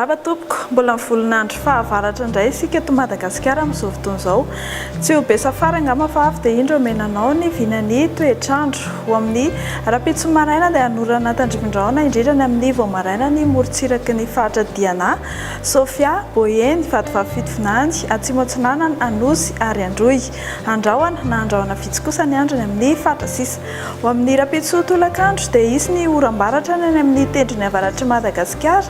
Miarahaba tompoko, mbola mivolona andro fahavaratra indray isika eto Madagasikara amin'izao fotoana izao. Tsy ho be safara angamba fa avy dia indro omena anao ny vinan'ny toetr'andro. Ho amin'ny rahampitso maraina dia hanorana tandrifindrahona indrindra ny amin'ny vao maraina ny morontsiraky ny faritra Diana, Sofia, Boeny, Vatovavy Fitovinany, Atsimo Atsinanana, Anosy ary Androy. Andrahona na andrahona vitsy kosa ny andro any amin'ny faritra sisa. Ho amin'ny rahampitso tolakandro dia hisy ny oram-baratra any amin'ny tendrony avaratr'i Madagasikara,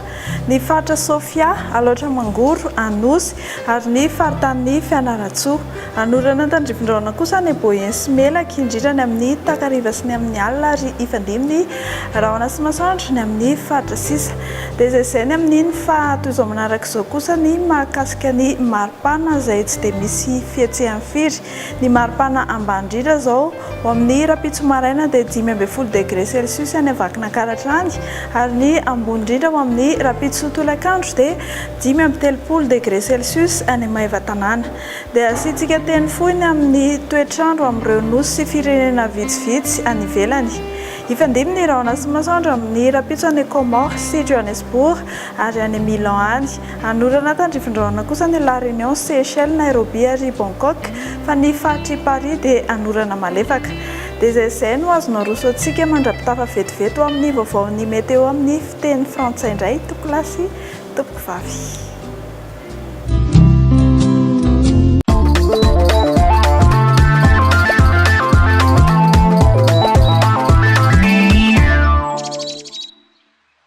ny faritra Sofia, Alaotra Mangoro, Anosy ary ny faritanin'i Fianarantsoa. Hanorana tandrifindrahona kosa any Boeny sy Melaky, indrindra ny amin'ny takariva sy ny amin'ny alina ary hifandimby ny rahona sy masoandro ny amin'ny faritra sisa. Dia izay izay ny amin'iny fa toy izao manaraka izao kosa ny mahakasika ny maripana izay tsy dia misy fihetsehany firy. Ny maripana ambany indrindra izao ho amin'ny rahampitso maraina dia 15 degré celsius any Vakinankaratra any ary ny ambony indrindra ho amin'ny rahampitso tolakandro dia 35 degré celsius any Maevatanàna. Dia asiantsika teny fohy ny amin'ny toetr'andro amin'ireo nosy sy firenena vitsivitsy any ivelany. Hifandimby ny rahona sy masoandro amin'ny rahampitso any Comores sy Johannesburg ary any Milan any. Hanorana tandrifin-drahona kosa any La Réunion, Seychelles, Nairobi ary Bangkok, fa ny faritr'i Paris dia hanorana malefaka. Dia izay izay no azo naroso antsika mandra-pitafa vetivety ho amin'ny vaovaon'ny météo amin'ny fiteny frantsay indray, tompokolahy sy tompokovavy.